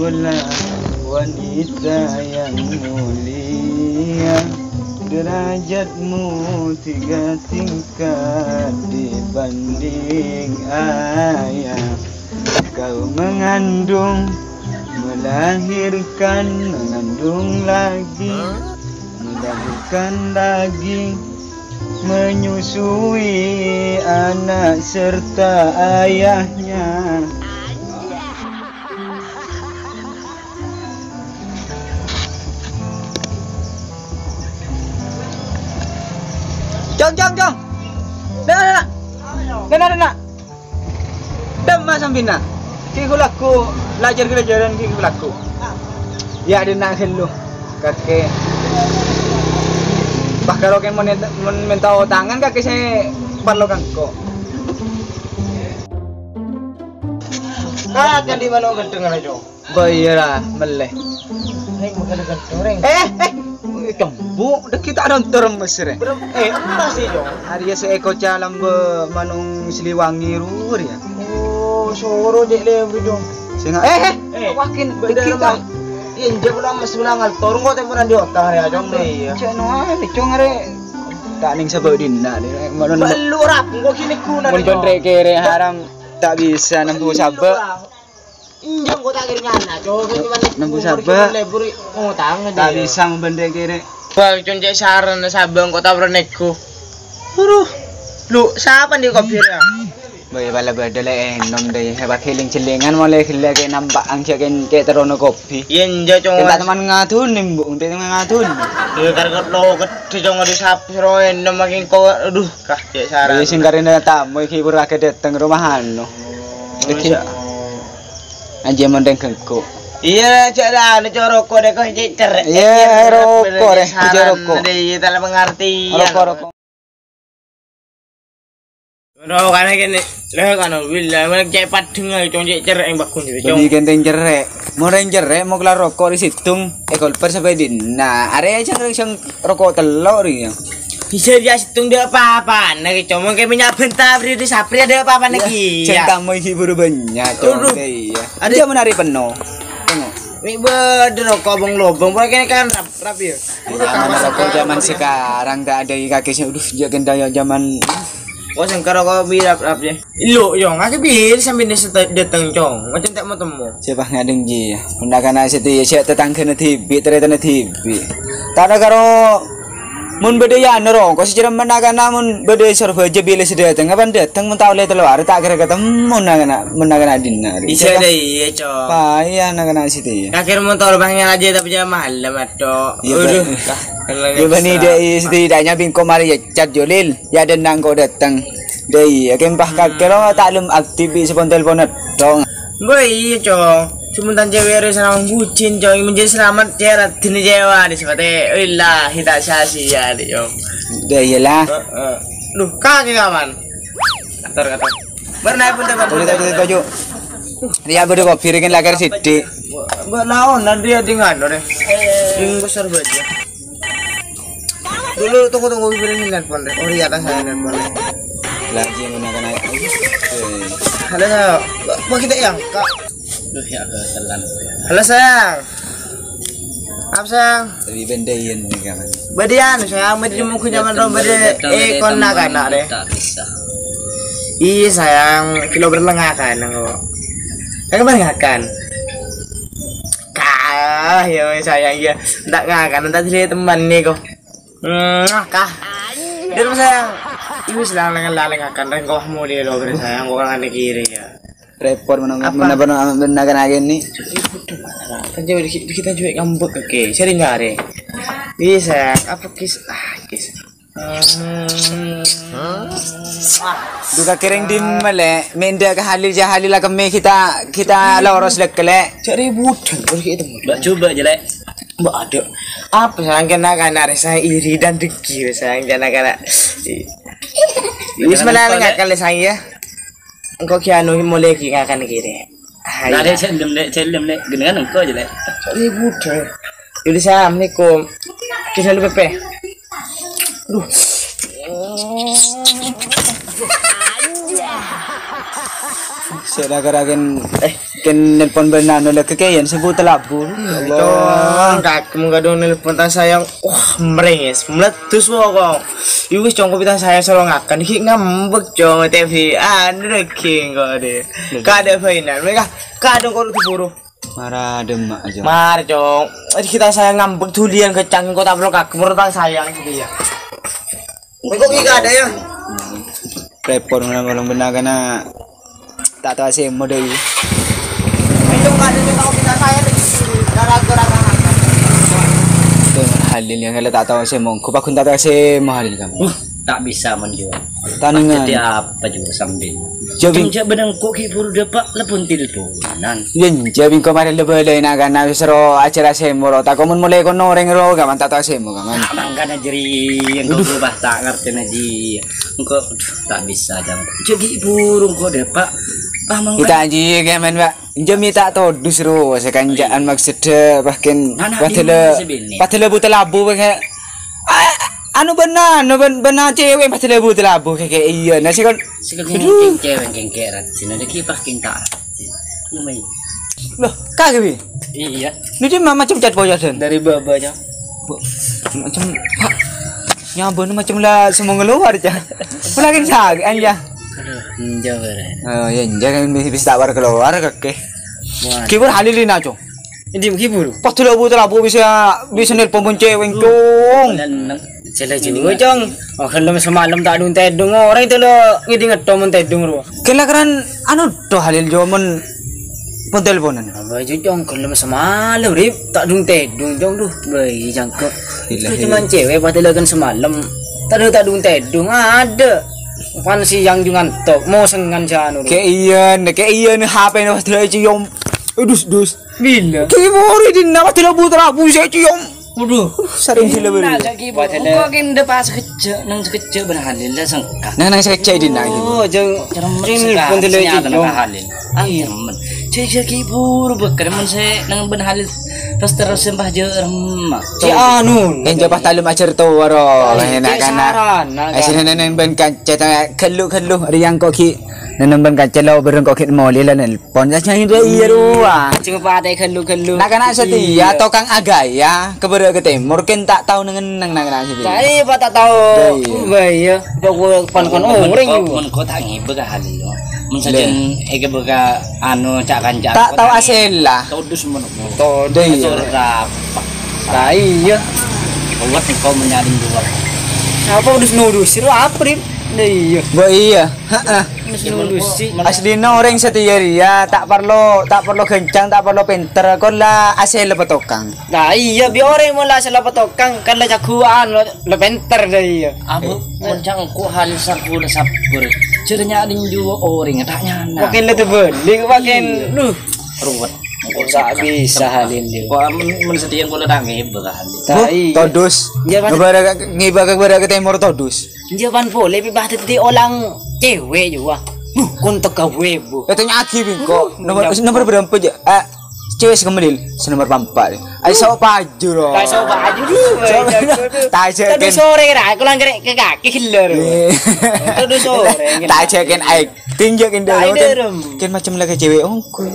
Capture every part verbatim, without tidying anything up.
Wanita yang mulia, derajatmu tiga tingkat dibanding ayah. Kau mengandung, melahirkan, mengandung lagi, melahirkan lagi, menyusui anak serta ayahnya. Cong, cong, cong. Denna', denna'. Denna', denna'. Dâmma sampèna. Ghi' ghulâ ghu, lajâr ghâlâjârân ghi' ghulâ ghu. Yâ, denna' ghâllu. Kakè. Pas karo kè mon, mon mènta otangan kakè sè parlo ka engko'. Kakè dâri mano ghânteng aja. Bâ' iyâ ra, mellè. Rèng, makan ghânteng, Rèng. Eh, eh, cembu', dâggi' ta' rontor mesrè. Berem-, eh, emas sih, Jong. Arèya sè èkoca lambâ' manong Siliwangi ru arèya. Oh, soro jek lebi dong. Sè nga-, eh, eh, Eh, wakin, bener, dâggi' ta'. Bang. Iya, injak ulang mas ulang altor, engko' temporan di otak ya, Jong, deh, iya. Cek no ae, Jong, arè. Ta' nèng sabâ' dinna', deh, manong. Belu rap, engko' gini guna, Mon Jong. Bân rè-kèrè haram, ta' bisa nembu sabâ'. Injang kok ta' kèra nyana, Cong. Nembus umur sabâ'. Kita lebur, ngotang Ta' aja. Bisa membendek kere. Bang, Cong, cek saran sabâ' kok ta' pernah nego. Aduh. Lu, sapa nih kok bira? Boy, pala bâdâ lè enom deh. Hebat heling-celingan mulai gila kayak nampak angsa kayak, kayak terono kopi. Iya, enjak, Cong. Kita teman ngadun nih, Bu. Kita teman ngadun. Iya, karena lo gede, Cong, ada sapi ro enom makin kok. Aduh, kah, cek saran. Iya, sing karena tamu iki pura ke dateng rumah anu. Iki. Aja mendeng gengko. Iya, cek lah, anu, cek rokok deh, kok cek cerek. Iya, rokok deh, cek rokok. Iya, dalam pengertian. Rokok, rokok. Rokok aneh kene. Lah, kan, billah, mana cek padeng ae, Cong, cek cerek yang bagus gitu, Cong. Jadi genteng cerek. Mau reng cerek, mau kelar rokok di situng, eh, kolper sampai di. Nah, area aja reng sing rokok telok ri ya. Bisa dia situng dia apa-apa, nah, Cong. Mungkin punya bentar, beri di sapri ada apa-apa lagi. Iya, ya. Tamu isi buru banyak, Cong. Aduh. Iya. Ada. Dia menari penuh. Tengok. Ini beda rokok bong lobong, pokoknya kan rap, rap ya. Zaman rokok zaman sekarang tak ada kaki sih, aduh, jaga daya zaman. Oh, sengkar rokok bi rap, rap ya. Lo, yo, ngake bi sambil dateng, Cong. Macam tak mau temu. Siapa ngadeng ji? Pundakan aset ya, siap tetanggane dibi, teretane dibi. Tak ada karo Mun bâdâ ya noro, kok sè cerem men na-kana mon bâdâ Sorbhâjâ bilâ sè dâteng, apa dâteng mon ta' ollè tello arè ta' kèra katemmon na-kana, mon na-kana dinna' arè. Bisa deh, iya, Cong. Payah na-kana siti. Kakèr motor bang nyala aja tapi jangan malam, aduh. Iya, Pak. Iya, bani dai setidaknya bingko mari ya cat Jolil. Ya dendang kok dâteng. Dai, ya kempah kakèr lo ta' lem aktif bi sepon telepon dong. Mbok iya, Cong. Sementan cewek harus sarang bucin, Cong. Menjadi selamat, cewek dini cewek di sepate. Willahi tak sia-sia nih, Cong. Udah iyalah. Heeh. Duh, kaki kawan. Kator, kator. Pernah pun dapat. Boleh tak boleh baju. Ria bodoh kok piringin lakar sidik. Mbok naon nanti ya dengan deh. Yang besar baja. Dulu, tunggu, tunggu, Ibrahim nelpon deh. Oh iya, kan saya nelpon deh. Lagi yang mana naik. Halo, sayang. Mau kita yang, Kak? Duh, ya, ketelan. Halo, sayang. Apa, sayang? Tapi bendayan nih, kawan. Badian, sayang, badi mungkin zaman ro badi, eh, kon na-kana deh. Tak bisa. Iya, sayang, kilo berlengakan kok. Kan kebanyakan. Kah, ya wes, sayang, ya. Ndak ngakan, ndak jadi teman nih kok. Mwah, kah. Dia tuh, sayang. Ibu sedang lengan-lengan akan rengkoh muli lo, beri sayang, kok kan kiri ya. Repot menang, apa? Menang, menang, menang, menang, ini. Kan jauh dikit, dikit aja ngambek ke, sering ngare. Iya, sayang, apa kis, ah, kis. Duka kering di mele, menda ke Halil, ja Halil lah kemi kita, kita loros lek kele. Cari budeng, terus kita Mbak, coba jelek. Mbak, ada. Apa sayang kena kana saya iri dan dengki sayang kena kana. Wis menang kali saya ya. Engkau kianu mulai ki ngakan kiri. Hai. Nah, dek, cek dem, dek, cek dem, dek. Gini kan engkau aja, dek. Cari budeng. Yaudah, assalamualaikum. Kisah lu, Pepe. Duh. Sè ra-kèra kèn, eh, kèn nelpon bân anu lè kèkèyan sè buta labu. Ya Allah. Cong, kakèm kadhung nelpon tang sayang. Wah, mrèngès, meletus pokok. Iwis, Cong, kopi tang sayang soro ngakan. Ghi' ngambek, Cong, T V. Anu daging kok, deh. Kada bainan. Mereka kadhung kok diburu. Mara demak aja. Mar, Cong. Eh, kita sayang ngambek dulian kecang kok tak perlu kakèm, perlu tang sayang gitu ya. Kok ghi' kada ya? Repot ngolong-ngolong bân na'-kana'. Ta' tao asèmo dâi. Itu nggak ada yang tahu kita saya gara-gara anak. Tuh, Halil yang ngala ta' tao asèmo. Ku pagun ta' tao asèmo Halil kamu. Wah, tak bisa menjual. Tanengan. Jadi apa juga sambil. Jawi. Cuma bâdâ engko' ghi' buru dâpa' telepon teleponan. Yen jawi engko' marè lebelai na'-kana' soro ajar asèmo ro. Ta' komon mulai kono orèng ro gaman ta' tao asèmo gaman. Tak mangkana jeri engko' berubah tak ngerti naji. Engko', aduh, tak bisa, Jang. Jadi burung kok deh, Pak. Ah, mangga. Kita aji, ya, men, Pak. Jam ta' todus ro, sakanja'an maksudnya, bahkan padahal, padahal buta labu, bahkan, ah, anu bân na', anu bân, bân na' cewek, padahal buta labu, kayak, kayak iya. Nah, sih kan, sih kan aduh. Kengkeng cewek, kengkeng rajin. Ada kipas kengkak rajin. Lumayan. Loh, kagak, Bi? Iya. Ini dia macam cat boya, Den. Dari babanya. Bu, macam, Pak, nyabun macam lah semua ngeluar, Cak. Pulangin sakit, anja. Aduh, enjau, Bro. Oh, ya, enjau kan bisa, bisa tawar keluar, oke. Wah. Kibur Halilina, Cong. Ini kibur. Pas dulu bu, dulu bu bisa, bisa nelpon pun cewek, Cong. Jelas juga, Cong. Oh, kan semalam tak dung tedung, orang itu lo ngiding ngetom tedung, ro. Kelakeran, anu, tuh Halil, Jo, men pon teleponan. Apa itu, Cong? Gelem semalam, Rip. Tak dung tedung, Cong, duh. Bayi jangkep. Itu cuman cewek, padahal kan semalam. Tak ada, tak dung tedung, ada. Kan siang juga ngantuk, mau sengan si anu, Rip. Kayak iya, nih, kayak iya, nih, H P nih, padahal cium. Eh, dus, dus. Bila? Kayak mau, Rip, di nama, padahal putra, bu, saya cium. Waduh. Sering sih lebih. Nah, lagi, Bu. Engko' kèng dâpa' sakejjhâ', nang sakejjhâ' bân Halil la sengka. Nang, nang sakejjhâ' è dinna'. Oh, jang. Cerem sengka, pun dulu sinyal itu. Nang Halil. Ah, iya. Cerem. Cek, cek, buru bâkal mon sè nang bân Halil. Terus, terus sembah jâ' remma. Si anu. Enjâ' pas talem ajar to waro. Enak kan. Saran, nah, eh, sini nang bân kanca ta' ghellu-ghellu, ari yang kok ghi'. Nang bân kanca lo bareng kok ghi' molè la nel. Pon ya, jangan iya, iya, rowa. Cuma pate ghellu-ghellu. Nak kana' setia, iya, tokang agaya, kebere ke timur, ken tak tau neng-neng nak kana' setia. Saya apa tak tau. Iya. Wah, iya. Pokok pon kon oreng. Mon ko tak ngibâ ka Halil. Mon sajen eke beka anu cak kanca. Tak tau asel lah. Todus mon. Todus. Iya. Ora. Lah iya. Kuat engko menyalin dua. Apa udah nurus? Sira apa, Rin? Lah iya. Mbok iya. Heeh. Nurus sih. Aslina orèng setia ria, tak perlu, tak perlu kencang, tak perlu pinter, kon la asel apa tokang. Nah, iya, bi orèng mon la asel apa tokang, kan la jagoan, la, la pinter dah iya. Abu, mencang ku hal sampun sabar. Jarnya ading juga orèng tak nyana. Makin la tebel, dia makin, duh. Ruwet. Kok tak bisa Halil dia? Kok men, men setia kula tak ngibâ ka Halil. Todus. Iya, Pak. Ngibâ ka, ngibâ ka, ngibâ ka timur todus. Iya, pan polè, pi, bah, dadi olang cewek juga. Buh, kon teka we, Bu. Eh, tanya lagi, Bing, kok. Nomor, nomor berapa aja? Eh, cewek sing kemelil, nomor empat. Ayo, sok paju, loh. Ayo, sok paju, di. Sok paju. Tadi sore, ra, aku langgar ke kaki gelo, ro. Iya. Tadi sore, gitu. Tak ajakin acting, ya, kan, dulu, kan. Ken macam lagi cewek, oh, kok.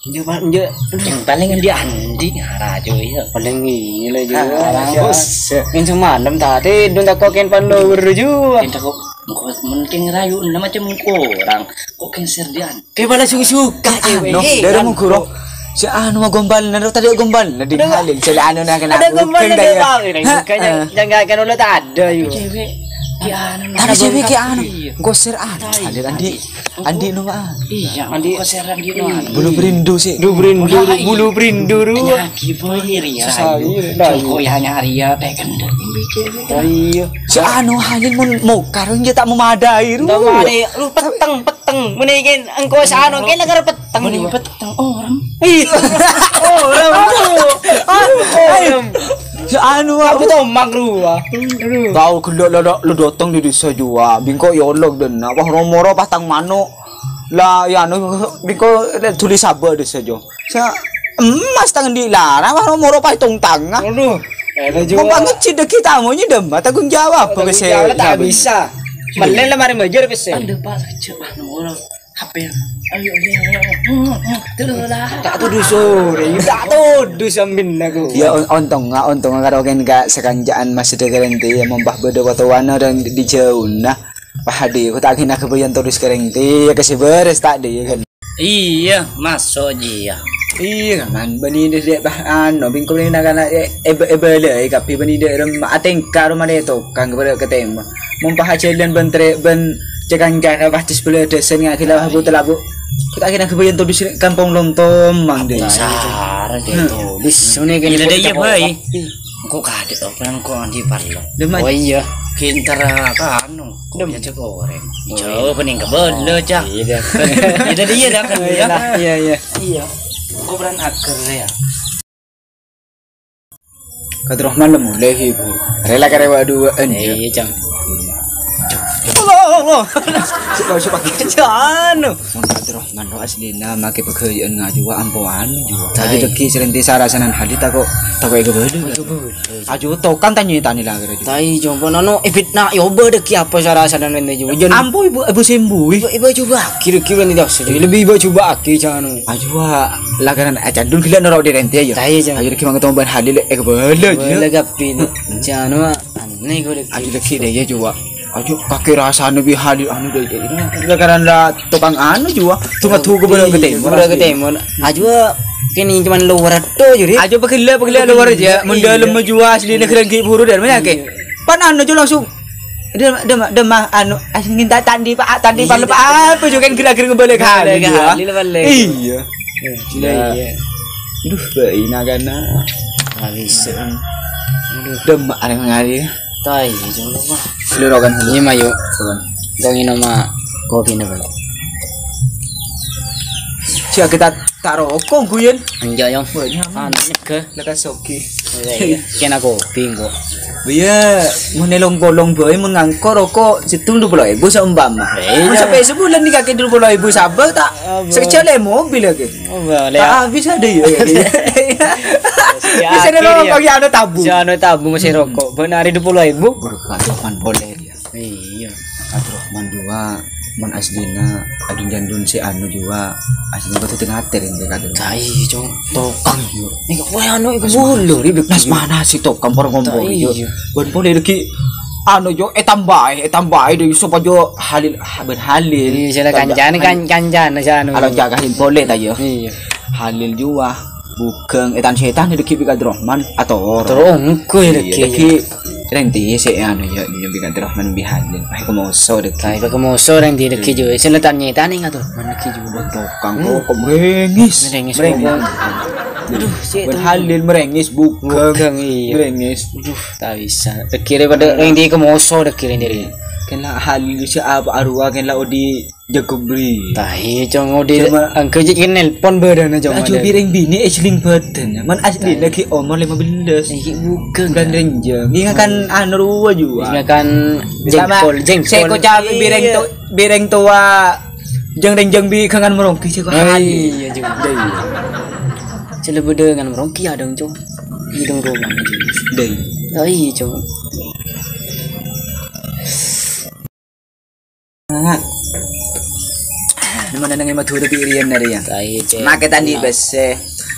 Iya, Pak, iya. Yang paling dia Andi, rajo, iya. Paling gila juga. Yang semalam tadi, dun tak kok ken pan lo, ro, juga. Ken tak kok, mungkin rayu, nama macam orang. Kok geser dia? Kayak malah suka-suka cewek. No, dari mungkuro. Si anu mau gombal, nero tadi gombal, nah di Halil, si anu nak kena. Ada gombal, ada gombal. Kayaknya jangan kan udah tak ada yuk. Cewek, ki anu. Tapi cewek ki anu. Goser ah, Halil Andi, Andi no ah. Iya, Andi goser Andi no. Bulu berindu sih. Bulu berindu, bulu berindu. Lagi boy ya. Joko ya nyari ya, teken. Oh iya. Si anu Halil mau mau karung dia tak memadai. Lu peteng, peteng. Mendingin engko sano kene ngarep peteng. Mending peteng orang. Iya. Orang. Orang. Ya anu aku tuh mangru. Aduh. Tahu gelo lo lo dotong di desa jua. Bingko yolog dan apa romoro patang mano. Lah ya anu bingko tulis sabar desa jo. Sa emas tangan di lara wah romoro pas tong tanga. Aduh. Mau banget sih deki tamunya dem tanggung jawab apa sih? Tak bisa. Melen lemari mejer pesen. Anda pas kecewa nomor. Hampir. Ayo, ayo, ayo. Hmm, hmm, terus lah. Ta' todus sore, ta' todus sambin aku. Ya, on-, ontongnga, ontongnga karo kèng ka sakanca'an Mas Dekaranti, ya, mon pas bâdâ watowana dâ' di jhâuna. Pas dhi, ko' ta' kèng aghâbây todus ka rèng ti, ya, kasè bârâs ta' dhi, ya, kan? Iyâ, maso' jiyâ. Iyâ, man, bânnè dâ', dâ', pas, ano, bingko bânnè na'-kana', e, e, e, bâlâi kabbhi bânnè dâ', rem, atèngka, roma dâ', tokang, bârâ' katèmma. Mon pas ajhâlân bân trè-, bân cè-kancana pas dâs-bâlâdâsân ngakè la bu telabu. Ko' ta' kèng aghâbây todus kampong Lontomang, dâ'. Dasar, dâ', Hmm. todus. Ini kan Iyâ, dâ', iyâ, cakep bhâi. Engko' kadhi' to, kan engko' andi' parlo. Lho, Mas. Oh, iyâ. Ghintara ka anu, Dem. Kopi aja goreng. Oh, Jauh iya. Pening kebel, Oh, Cak. Iya, deh. Iya, tadi iya, dah, kan, Oh, iya, ya? Nah, iya, iya. Iya. Engko' peran ager, ya. Kak Abdurrahman lah mulai, Ibu. Rela karewa duaan, Eh, ya. Iya, Cang. Allah, Allah. Suka, suka. Cano. Mon Kak Abdurrahman lo aslina make pegawean ngaju wa ampoan, ju. Tai. Aja degi serenti sarasanan hadis tako, tako ega bolu. Ega bolu. Aju tokang tanya tani lah kira, ju. Tai, coba nono, ibit nak, yoba degi apa sarasanan rente, ju. Jan Ampo ibu, ibu sembuh. Ibu, ibu coba aki, degi rente, dah, sih. Lebih ibu coba aki, cano. Aju wa lakaran acandun gila norok di rente, ya. Tai, Cang. Aju degi mangetomban hadis, lega bolu, ju. Lega pin. Cano, aneh, gue degi. Aju degi deh, ya, coba. Aju, kakè rasana bi Halil anu dâ' iyâ. Karana tokang anu jua, tunga-tunga bârâ' ka tèmor. Bârâ' ka tèmor. Aju, kènè' cuma lowar to, juri. Aju pagella, pagella lowar aja. Mon dâlem jua aslina ghârânggi buru dâlem, ya, kè? Pan anu jua langsung. Dem, dem, dem, anu, asli minta tandi, Pak, tandi, Pak, Pak, apa juga kan gerak-gerak balik Halil, jua. Halil balik. Iya. Iya, iya. Duh, bayi nagana. Habis. Aduh. Dem, ada mengalir. Tai, jong, Pak. Lu rokan dulu. Ini mah, yuk. Rokan. Kau nginum mah kopi nih, Pak. Siya kita tak rokok, Guyen. Enggak, Yong. Wah, nyaman. Anu, nyegah. Lekas sogi. Iya, iya. Kena kopi, kok. Iya, menelong bolong boy mengangkor rokok setung dua puluh ribu seumpama. Iya. Sampai sebulan nih kakek dua puluh ribu sabar tak? Apa? Sekejap leh mobil lagi. Oh, boleh, Tak ya. Habis ada ya. Ya, Bisa ada akhir, ya. Rokok ya, ada tabung. Si anu tabung masih rokok. Benar, ada dua puluh ribu. Berkat Tuhan boleh ya. Iya. Abdurrahman jua, mon aslina, adun jandun si anu jua, aslina betul ngatir ini kata. Tai, Cong. Tokang, yo. Ini kok, wah, anu, iku Nas bulu, mana? Ribet. Nas mana si tokang, por ngompol, Tai, yo. Iya. Bon boleh lagi, anu, yo, eh, tambahi, eh, tambahi, deh, supaya Halil, ha-, ben Halil. Iya, sila Tambah kancane, Halil. Kan-, kancane, si anu. Kalau jagain boleh, ta, yo. Iya. Halil jua. Bugeng, eh, tan setan deki bi Kadrohman, ator. Terus engko ya Iya, deki. Deki renti se anu ya, ya bi Kadrohman bi Halil. Ai kemoso deki. Ai kemoso renti deki Iya. juga. Sing letan nyetane Kadrohman deki juga. Tokang Hmm. rokok merengis. Merengis Merengis. rokok. Aduh, cek Ben tuh. Halil merengis, bugeng. Bugeng, iya. Merengis. Aduh, tak bisa. Deki daripada renti kemoso deki renti. Kena Halil si apa arwah kena odi Jago beri. Tahi, Cong, odi Cuma engko jek nelpon barana, Cong, Ajo ada. Bireng bini esling badan. Man asli Tahi. lagi umur lima belas. Iki bukan. Bulan renjeng. Ini kan anu rua juga. Ini kan Sama jengkol, jengkol. Seko cabe bireng Iya. to, bireng tua. Jeng renjeng bi kangan merongki seko Nah, hali. iya, Cong. Dai. Celebede ngan merongki adong, Cong. Hidung rumah. Dai. Oh, iya, Cong. Mana nang Madura bi riyan nari ya. Sai, Cek. Make tandi Nah. besse.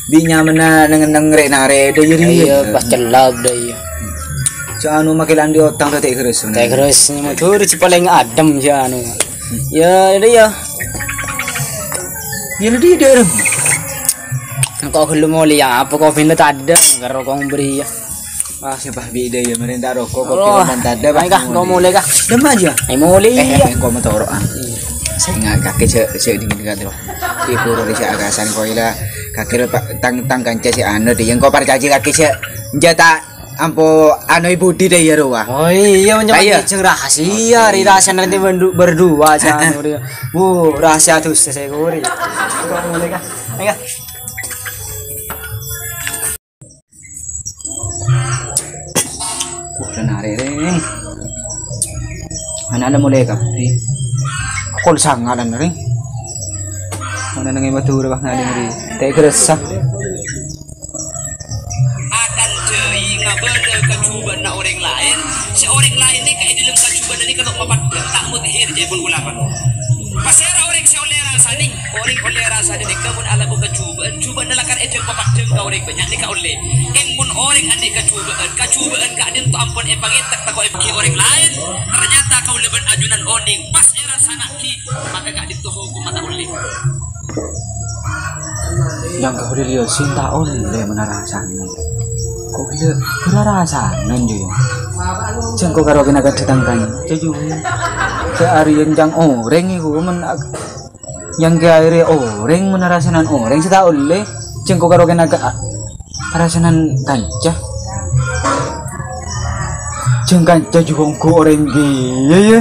Bi nyamana neng-neng re-nare do yeri. Iya, pas celap dah iya. Cak anu make landi otang do tek gerus. Tek gerus Madura si paling adem si anu. Ya, itu ya. Ya lu di dalam. Kok belum mau lihat apa kok benda tadi karo kong beri ya. Wah, sembah bida ya, merenta rokok, kopi Oh, roman tada, ayo, Kak, mau kau mulai, Kak. Dem aja. Ayo, mulai, Eh, iya. eh, kau mau toro, ah. Saya ingat kakek cek, cek dingin kan, tuh. Di pura di cek akasan kau ila, kakek lu, Pak, tang, tang kanca si anu, di yang kau parcaji kakek cek. Jata, ampo, anu ibu di deh ya, ruwa. Oh, iya, menyebut Ayo. Jeng rahasia, Oke. Ri rahasia nanti berdu-, berdua, si anu, dia. Wuh, rahasia tuh, saya kuri. Kau mulai, Kak. Ayo, Kak. Wah, lan arè, Rèng. Ana-ana mulai kabbhi. Pokol sangalan, Rèng. Ana nang Madhurâ, wah, ngalèng rè. Tè' gressa. Atandhâi ngabâlâ kajhubâ'na orèng laèn, sè orèng laèn nèka è dhâlem kajhubâ'na nèka ta' mapaddhâ, ta' mudhir, jâ' pon ulama. Pasèra orèng sè ollè rasanè? Orèng ollè rasanè nèka mon alako kajhubâ'ân, jhubâ'ânna lakar èdhâng papaddhâng ka orèng bânnya' nèka ollè. Kèng mon orèng andhi' kajhubâ'ân, kajhubâ'ân ka'dinto ampon èpangètèk tako' èpaghi orèng laèn, ternyata kaulâ bân ajunan onèng pas èrasana'aghi, maka ka'dinto hokomma ta' ollè. Yang kau lihat cinta ollè menarasan. Kok gila berarasan, Ju? Jang kok karo kena kan datang kan, Ju. Seharian jang orèng iku men ag-, yang ke akhirnya orèng menarasanan orèng sih tak ollè. Jang kok karo kena ka-, rasanan kanca. Jang kanca juga nggo orèng gila, ya.